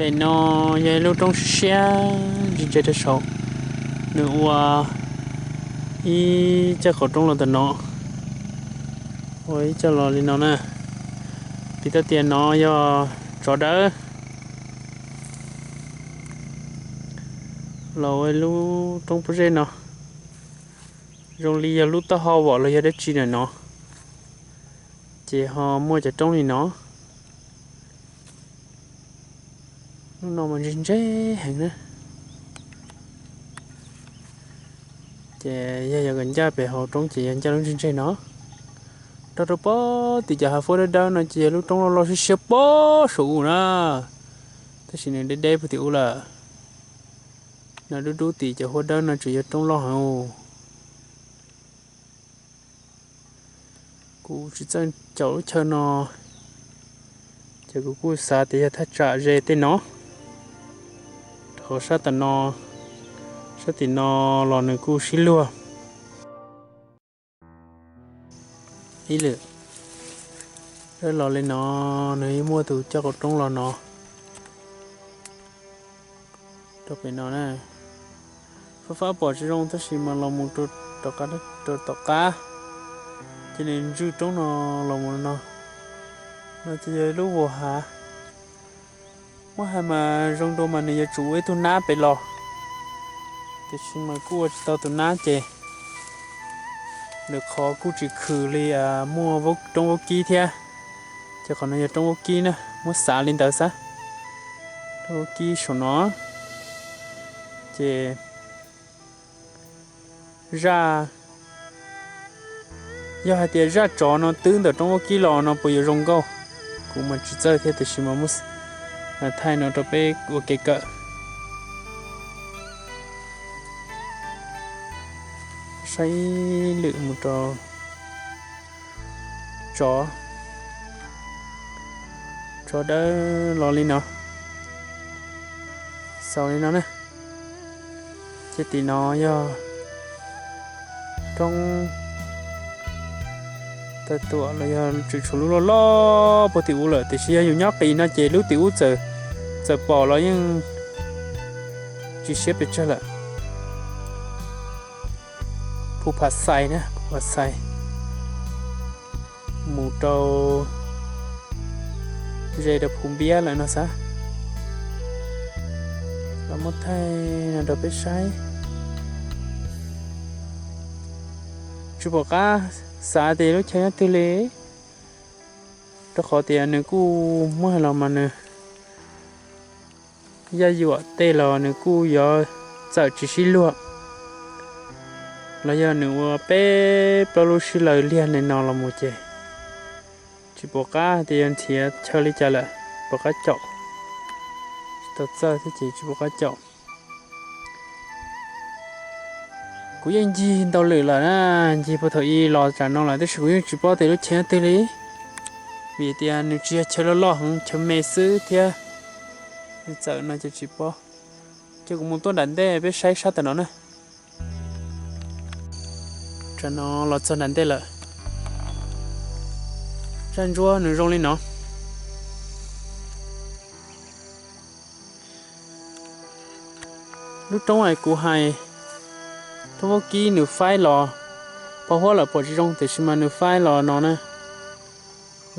Pem no yog ib lub roob siab siab ntse ntse rau saud, nws ua ib caj qaum roob los ntawm no, ua ib caj los li no na. Piv txwv tias no yog tsov dawb los ua ib lub roob pob zeb no, zoo li yog lub taub hau vom los yog dab tsi ntawm no, ces ho muaj cov roob li no. Lub no mas ntse ntse heev na. Ces yog yuav kom ncaj pem hauv roob ces yog ncaj lub ntse ntse no. Nrog rau pem tim cov hav huab dawb dawb no ces yog lub roob loj loj siab siab pem saum ub na, tab sis nws deb deb puag tim ub lawm. No dub dub tim cov huab dawb no tseem yog roob loj heev. Kuv tsis txawj caum lub chaw no, ces kuv kuj xav tias yog thaj tsam ze tej no, rau qhov sab tam no, sab tim no los nws kuj sib luag. Ib lwm dawb los li no, nws yeej muaj tus caj qaum roob los no rau pem no na. Fab fab pom tsis zoo tab sis mas los mus rau tom qab, ces nws ntswj roob no los mus no. No ces yog lub vuas hav. Muab hais mas zoo dua mas nws yuav tsum ua ib tug nab pem los, tiam sis mas kuj ua tsis tau tus nab ces lwm qhov kuj tsis khwm li muaj roob vaub kib thiab. Ces qhov no yog roob vaub kib na, muab xav li ntawd xwb. Roob vaub kib saum no ces zaj, yog hais tias zaj tsov no twb ntawm roob vaub kib los no puas yuav zoo nkauj? Kuv mas tsis txawj thiab tiam sis mas muab thaij no rau peb ua kev kawm. Saib lwm mus rau tsov, tsov dawb los li no, xaus li no na. Ces tim no yog roob tawg tuam los yog tseem tshuav lub loj loj puag tim ub lawm, tiam sis yog yus nyob qis no ces lub tim ub txawm pom los yeej tsis siab pes tsawg lawm. Phu Pha Xais na, Phu Pha Xais mus rau ze rau Phu Npiab lawm no xav. Los muab thaij no rau peb saib. Tsis pom qab xav tias lub chaw nyob twg li, rau qhov tias nws kuj muab hais los mas nws yaj yuam tej los nws kuj yuav txawm tsis sib luag, los yog nws ua peb plaub lub sib law liag li no los mus ces tsis pom qab tias yuav nrhiav chaw li cas lawm, pom qab caum. Tsis tau txawj thiab ces tsis pom qab caum. Kuv yeej ncig ntau lwm lawm na, ncig puag thaum ub los tsam no lawm tab sis kuv yeej tsis paub tias lub chaw nyob twg li, vim tias nws tsis yog chaw loj loj heev, chaw me xwb thiab. Txawm no ces tsis paub. Ces kuv mus tuaj nram ntej peb saib sab tam no na. Tsam no los txog nram ntej lawm. Zaj ntsuab nws zoo li no. Lub roob es kuv hais, roob vaub kib nws faib los, pos huab lawm pom tsis zoo tiam sis mas nws faib los no na,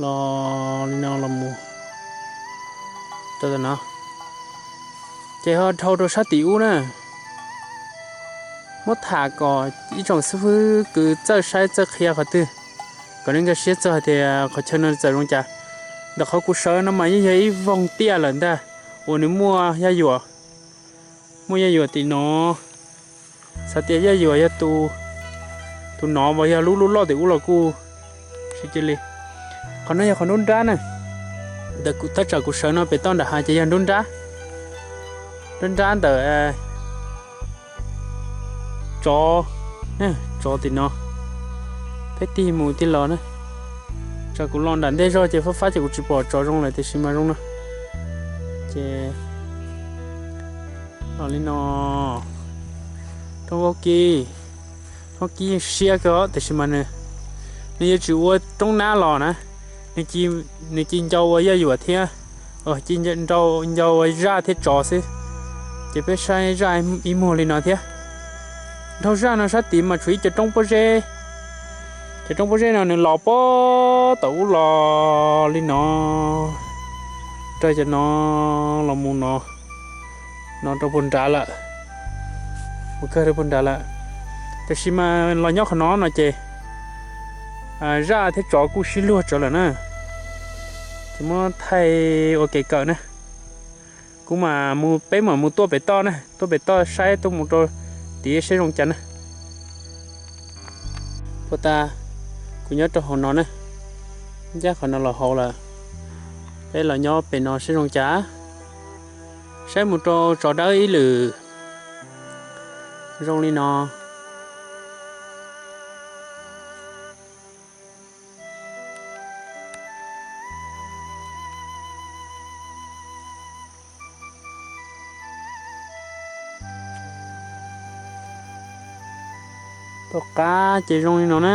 los li no los mus rau no, ces ho dhau rau sab tim ub na. Muab tham kom ib tsoom xib fwb kwv txawj saib txawj qhia qhov twg, kom nej nkag siab txog hais tias qhov chaw no txawm zoo cas. Ntawm qhov kuv sawv no mas yeej yog ib voog tiaj lawm ntag, uas nws muaj yaj yuam, muaj yaj yuam tim no. Xav tias yaj yuam yog tus, tus no uas yog lub lub loj tim ub los kuj tsis cia li. Qhov no yog qhov nruab nrab na. Ntawm thaj tsam kuv sawv no pem toj nram hav ces yog nruab nrab, nruab nrab ntawm tsov, tsov tim no, peb tig mus tig los na. Tsam kuv los nram ntej zog ces fab fab ces kuv tsis pom tsov zoo lawm tiam sis mas zoo no. Ces los li no, roob vaub kib, roob kib yeej siab kawg tiam sis mas nws, nws yuav tsis ua roob nab los na, nws ci ncau ua yaj yuam thiab, Ci ncau zaj thiab tsov xwb, ces peb saib zaj ib muag li no thiab. Dhau zaj no sab tid mas tshuav ib cov roob pob zeb. Cov roob pob zeb no nws los puag tom ub los li no, raws cov no los mus no, no rau puag nrad lawm, mus kawg rau puag nrad lawm. Tiam sis mas los nyob qhov no no ces zaj thiab tsov kuj sib luag tsawv lawm na, ces muab thaij ua kev kawm na. Kuv mam mus, peb mam mus tuaj pem toj na, tuaj pem toj saib tuaj mus rau tid saib zoo cas na. Puag ta kuv nyob rau hauv no na, ncaj qhov no los hauv lawm, peb los nyob pem no saib zoo cas, saib mus rau tsov dawb ib lwm. Zoo li no. Tom qab ces zoo li no na,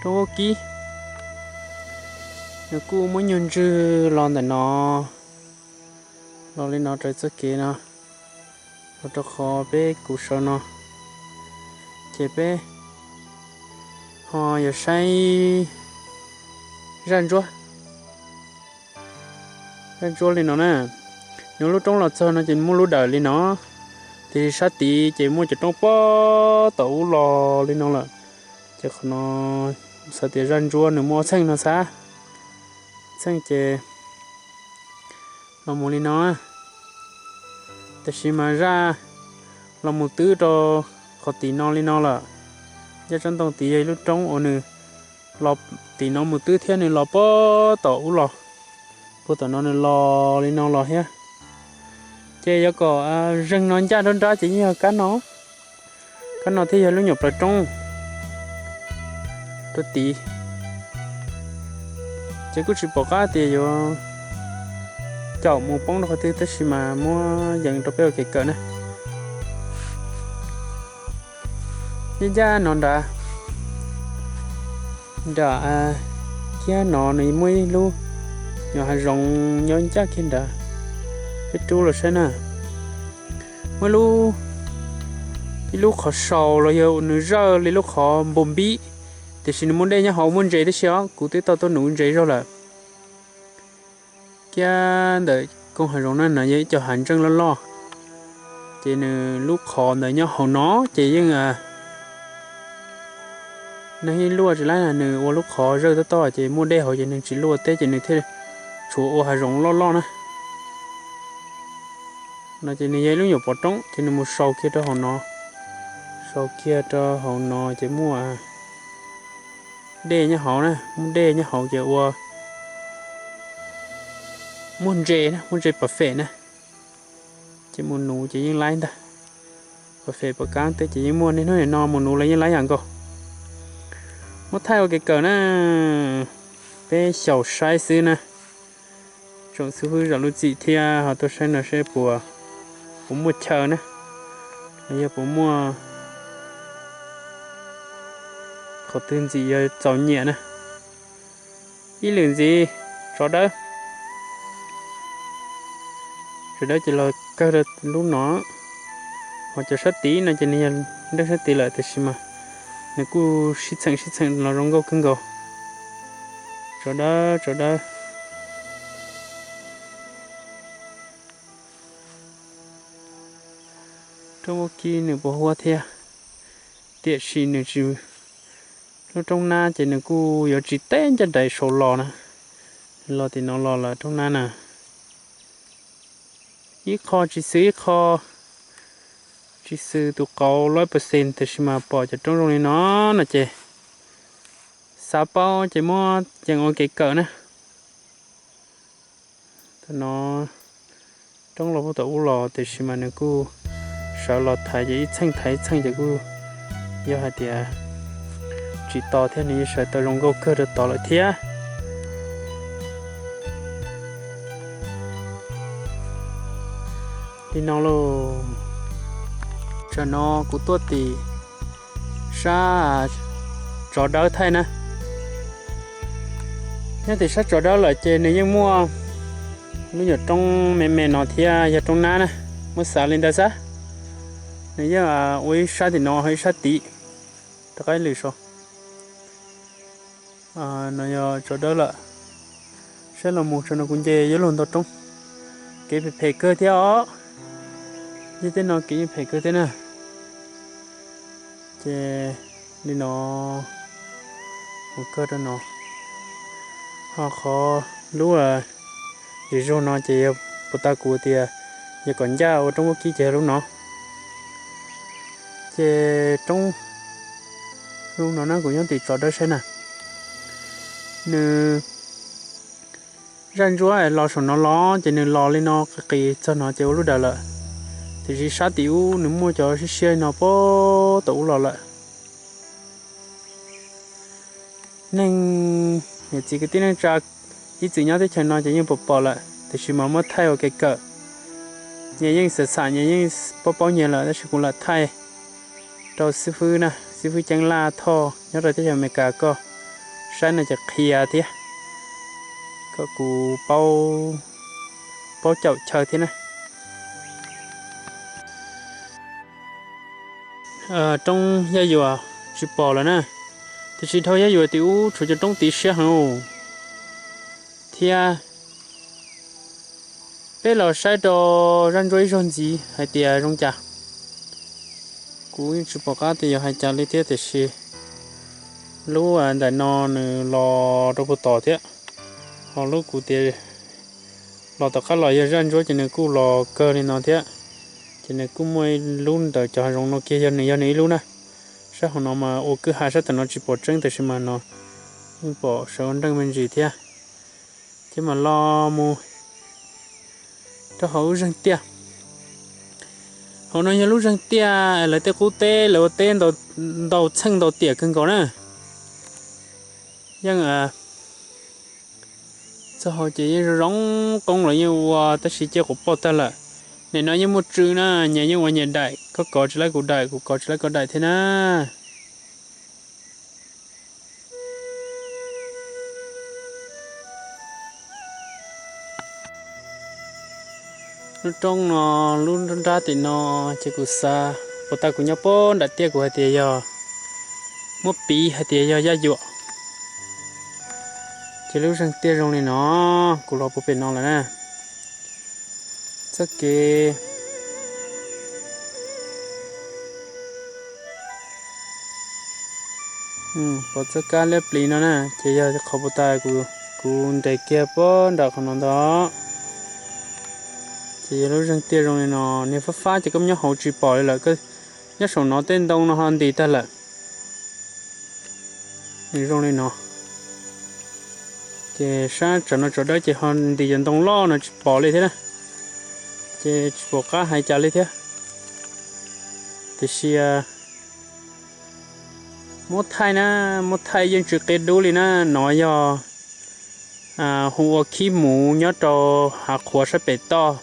roob vaub kib, nws kuj muab nyuag ntswg los ntawm no, los li no raws txoj kev no, los rau qhov peb kuv sawv no, ces peb ho yuav saib zaj ntsuab. Zaj ntsuab li no na, nws lub roob los txog no ces muaj lub dawm li no, tiam sis sab tid ces muaj cov roob puag tom ub los li no lawm. Ces qhov no xav tias zaj ntsuab nws muaj ob txheej no xav, txheej ces los mus li no, tiam sis mas zaj los mus twb rau qhov tim no li no lawm. Ncaj tsob ntoo tid yog ib lub roob uas nws los tim no mus twb thiab nws los puag tom ub los, puag tom no nws los li no los thiab. Ces yuav kom zeeg no ncaj nruab nrab ces yeej yog kab no, kab no thiaj yog lub nyuam plaws roob rau tid. Ces kuj tsis pom qab tias yuav caum mus poob rau qhov twg tab sis mas muab yees rau peb ua kev kawm na. Ncaj ncaj no nrad, nram kiag no nws muaj ib lub nyuam hav zoov nyob ncaj kiag nrad, peb rub los saib na. Muaj ib lub qhov sau los yog nws zawj li lub qhov npus npib, tiam sis nws muaj dej nyob hauv muaj ntses tib si os, kuv twb tau tuaj nuv ntses zog lawm. Kiag ntawm koog hav zoov na no yog ib co hav ntseej loj loj, ces nws lub qhov ntawd nyob hauv no ces yeej neeg yeej luaj tsis laib, nws ua lub qhov zawj tob tob ces muaj dej hauv ces nws tsis luaj teb ces nws thiaj tshuav ua hav zoov loj loj na. No ces nws yog ib lub nyuam pov roob ces nws mus sau kiag rau hauv no, sau kiag rau hauv no ces muaj dej nyob hauv na, muaj dej nyob hauv ces ua muaj ntses na, muaj ntses pas fem na, ces mus nuv ces yeej laib ntag. Pas fem pas kab tej ces yeej muaj, niaj hnub nim no mus nuv los yeej laib yam nkaus. Muab thaij ua kev kawm na, peb xyaum saib xwb na. Tsoom xib hwb zam lub txim thiab ho tuaj saib no seb puas, puas muaj chaw na, los yog puas muaj qhov twg ntxim yuav txaus nyiam na. Ib lwm ntxiv, tsov dawb, tsov dawb ces los kawg rau lub no. Ho cov sab tid no ces nws yog nreej sab tid lawm tiam sis mas nws kuj sib txheem sib txheem los zoo nkauj kawg nkaus. Tsov dawb, tsov dawb. Roob vaub kib nws puas huab thiab, tiam sis nws tsis, lub roob nab ces nws kuj yuav tsis teb ncaj nraim saud los na. Los tim no los lawm roob nab na. Ib qho tsis xwm ib qho, tsis xwm tus qauv lawm percent tiam sis mas pom cov roob zoo li no no ces xav paub ces muab yees ua kev kawm na. Tam no roob los puag tom ub los tiam sis mas nws kuj sawv los thaiv ces ib txheej thaiv ib txheej ces kuj yog hais tias tsis to thiab nws yeej sawv tau zoo nkauj kawg rau tod lawm thiab. Li no lauj, tsam no kuv tuaj tim sab tsov dawb thaij na. Nyob tim sab tsov dawb lawm ces nws yeej muaj Lub nyuam roob me me no thiab yog roob nab na, muab xav li ntawd xwb. Nws yeej ua ib sab tim no ho ib sab tid, rov qab lwm saud. No yog tsov dawb lawm. Saib los mus tso no kuv nce yuav luag ntau roob. Kev phem phem kawg thiab os. Yog tej no kev yeej phem kawg thiab na. Ces li no mus kawg rau no. Ho qhov lub yim zug no ces yog puas tau kuv tias yog kom ncaj ua roob vaub kib ces yog lub no. Ces roob lub no na kuv nyob tim tsov dawb saib na. Nws zaj ntsuab los saum no los ces nws los li no qis qis txog no ces ua lub daws lawm. Tiam sis sab tim ub nws muaj cov siab siab no puag tom ub los lawm. Neeg niam txiv kwv tij neej tsa ib txwm nyob teb chaws no ces yeej pom pom lawm tiam sis mas muab thaij ua kev kawm. Nyias yeej xam xam nyias yeej paub paub nyias lawm tab sis kuv lam thaij rau xib fwb na, xib fwb Ceeb Laj Thoj nyob rau teb chaws Amelikas koj saib no ces qhia thiab kom kuv paub caum chaw thiab na. Roob Yaj Yuam tsis pom lawm na, tiam sis dhau Yaj Yuam tim ub tshuav cov roob tid siab heev thiab. Peb los saib rau zaj ntsuab ib zaug ntxiv hais tias zoo cas. Kuv yeej tsis pom qab tias yog hais cas li thiab tiam sis lub ntawm no nws los rau puag tom thiab. Ho lub kuv tias los tom qab los yog zaj ntsuab ces nws kuj los kawg li no thiab. Ces nws kuj muaj ib lub ntawm cov hav zoov no kiag yog nws yog nws ib lub na. Sab hauv no mas ua kwj ha sab tom no tsis pom tseeb tiam sis mas no yeej pom sawv ua nreej me ntsis thiab. Ces mam los mus rau hauv lub zeeg tiaj. Hauv no yog lub zeeg tiaj lawv tej qub teb lawv ua teb ntau txheej ntau tiam kawg nkaus na. Yeej txog hauv ces yeej zoo zoo qoob los yeej ua tab sis cia quas poj tag lawm. Nim no yeej muaj tsw na, nyias yeej ua nyias daim, koj kov tsis laib kuv daim, kuv kov tsis laib koj daim thiab na. Lub roob no, lub nrab tim no, ces kuv xav, puas tau kuv nyob puag nram tiaj kuv hais tias yog, muab piv hais tias yog Yaj Yuam. Ces lub zeeg tiaj zoo li no, kuv los puag pem no lawm na. Txoj kev pom txoj kab liab plis no na, ces yog qhov puag ta kuv nres kiag puag nram qhov no ntag. Ces yog lub zeeg tiaj zoo li no, niag fab fab ces koj nyob hauv tsis pom li lawm, nyob saum no tej ntoo no ho ntis tag lawm. Nws zoo li no. Ces sab tsov no tsov dawb ces ho ntis cov ntoo loj no tsis pom li thiab na. Ces tsis pom qab hais cas li thiab. Tiam sis muab thaij na, muab thaij yeej tsis qia dub li na. No yog hu ua khib muv nyob rau hav qhuav sab pem toj.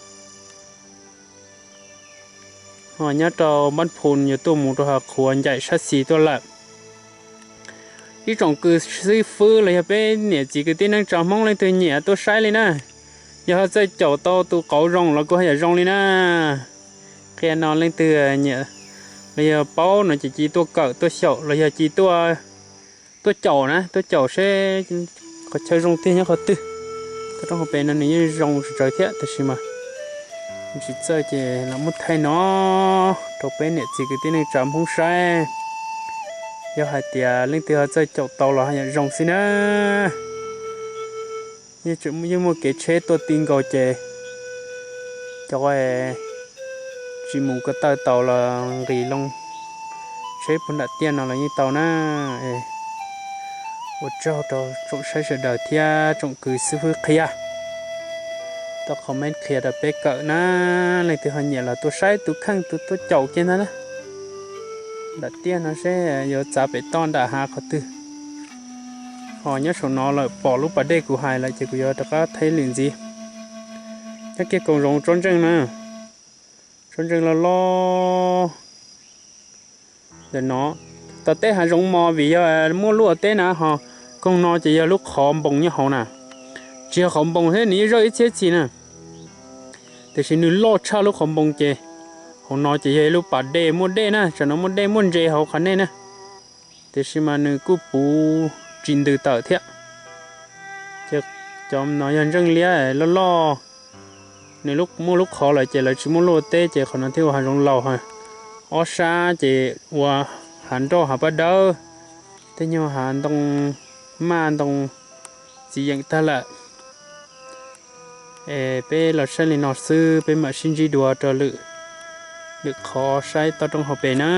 Nyob rau Npab Phu yuav tuaj mus rau hav qhuav ncaim sab xis tuaj lawm. Ib tsoom kwv xib fwb los yog peb niam txiv kwv tij neej tsa Hmoob leej twg nyiam tuaj saib li na. Yog ho txawj caum tau tus qauv zoo los kuj ho yam zoo li na. Qhia no leej twg nyiam los yog paub no ces cia tuaj kawm tuaj xyaum los yog cia tuaj caum na, tuaj caum seb qhov chaw zoo tiag nyob qhov twg. Tau roob hauv pes no nws yeej zoo tsis tsawg thiab tab sis mas tsis txawj ces los muab thaij no rau peb niam txiv kwv tij neej tsa Hmoob saib. Yog hais tias leej twg ho txawj caum tau los ho yam zoo xwb na. Yeej muaj kev tsheb tuaj ti nkaus ces cov tsis mus ko taw tau los nqis loo tsheb puag nram tiaj no los yeej tau na. Ua tsaug rau tsoom saib sawv daws thiab tsoom kwv xib fwb qhia tau qhov me qhia rau peb kawm na. Leej twg ho nyiam los tuaj saib tus kheej tus tuaj caum kiag ntag na. Nram tiaj no seb yuav txav pem toj nram hav qhov twg. Ho nyob saum no lawm pom lub pas dej kuv hais lawm ces kuv yuav rov qab thaij lwm ntxiv. Nyob kiag koom zoov tsob ntseej na, tsob ntseej loj loj ntawm no. Tom teb hav zoov mos vim yog muaj lub ua teb na, ho koog no ces yog lub qhov npoo nyob hauv na. Tsis yog qhov npoo thiab nws yeej zawj ib txhiab txhis na. Tiam sis nws loj tshaj lub qhov npoo ces hauv no ces yog ib lub pas dej muaj dej na, tam no muaj dej muaj ntses hauv qhov nej na. Tiam sis mas nws kuj puv tsis ntws tawm thiab. Ces cov no yog ntseej liab loj loj, nws muaj lub qhov lawm ces lawv tsis muaj luaj teb ces qhov no thiaj ua hav zoov laus ha. Ob sab ces ua hav nroj hav paj dawb, tej nyuag hav ntoo maj ntoo txiv yeem tag lawm. Es peb los saib li no xwb, peb mam sib ntsib dua rau lwm, lwm qhov saib toj roob hauv pes na.